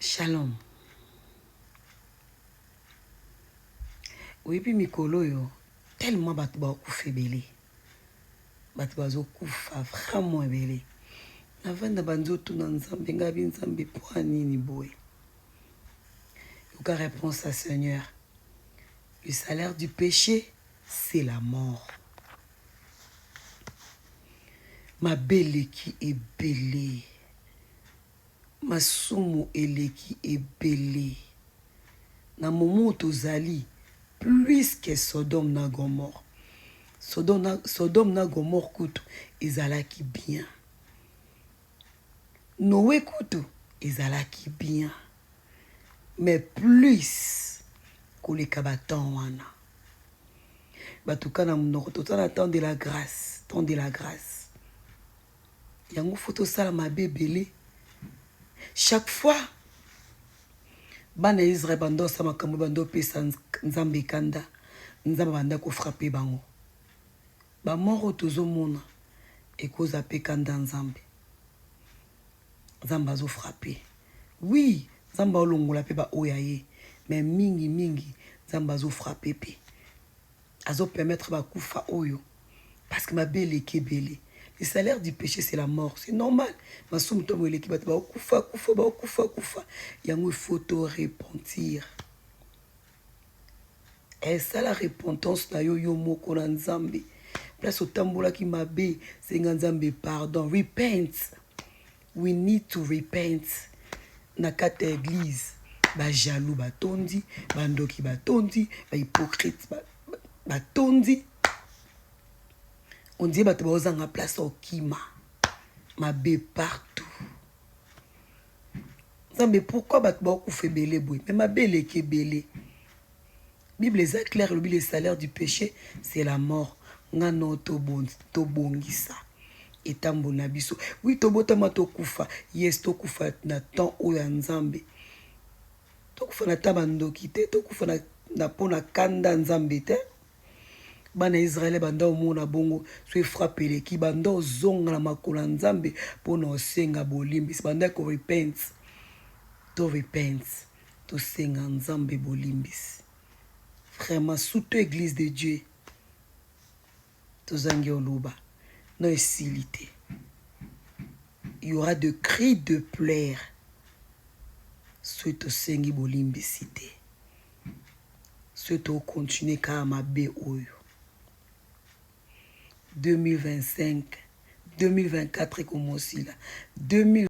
Shalom. Oyebi mikolo oyo tellement bato bakufa ebele. Bato bazokufa vraiment ebele. Navanda banzoto na Nzambe ngai bi Nzambe mpo nini boye? Yoka réponse à Seigneur. Le salaire du péché, c'est la mort. Mabe eleki ebele. Masumu eleki ebele. Na moment oyo tozali plus que Sodome na Gomorrhe. Sodome na Gomorrhe kutu ezalaki bien. Noé kutu ezalaki bien. Mais plus koleka ba temps wana. Bato ka na monoko toza na temps de la grâce, temps de la grâce. Yango faut tosala mabe ebele. Chaque fois bana ya Israël banda osala makambo banda opesa Nzambe kanda, Nzambe banda kofrape bango. Ba mort oyo tozomona ekozala mpe kanda Nzambe. Nzambe azofrape. Oui, Nzambe aolongola mpe ba oyo ya ye, mais mingi mingi Nzambe azofrape mpe. Azopermettre bakufa oyo parce que mabe eleki ebele. Le salaire du péché, c'est la mort. C'est normal. Masumu ntango eleki bato baokufa kufa baokufa kufa. Yango il faut to repentir. Esala repentance na yo yo moko na Nzambe. Place otambolaki mabe, senga Nzambe pardon. Repent. We need to repent. Na kati ya église, ba jaloux batondi, bandoki batondi, ba hypocrite batondi. On dirait bato baozanga place okima. Mabe partout. Nzambe, pourquoi bato baokufa ebele boye? Mais mabe eleki ebele. Bible eza claire, elobi le salaire du péché, c'est la mort. Nga no tobongisa etamboli na biso. Oui, tobotama tokufa. Yes, tokufa na temps oyo ya Nzambe. Tokufa na ta bandoki te, tokufa na mpo na kanda Nzambe te. Bana Israele banda omona bongo so efrappe eleki, banda ozonga na makolo ya Nzambe mpona osenga bolimbisi, banda ko repent. To repent, tosenga Nzambe bolimbisi. Vraiment, surtout église de Dieu, tozangi oloba no esili te. Il y aura de cris de pleurs soki tosengi bolimbisi te, soki tokontinue kaka mabe oyo. 2025, 2024 ekomosila 2000.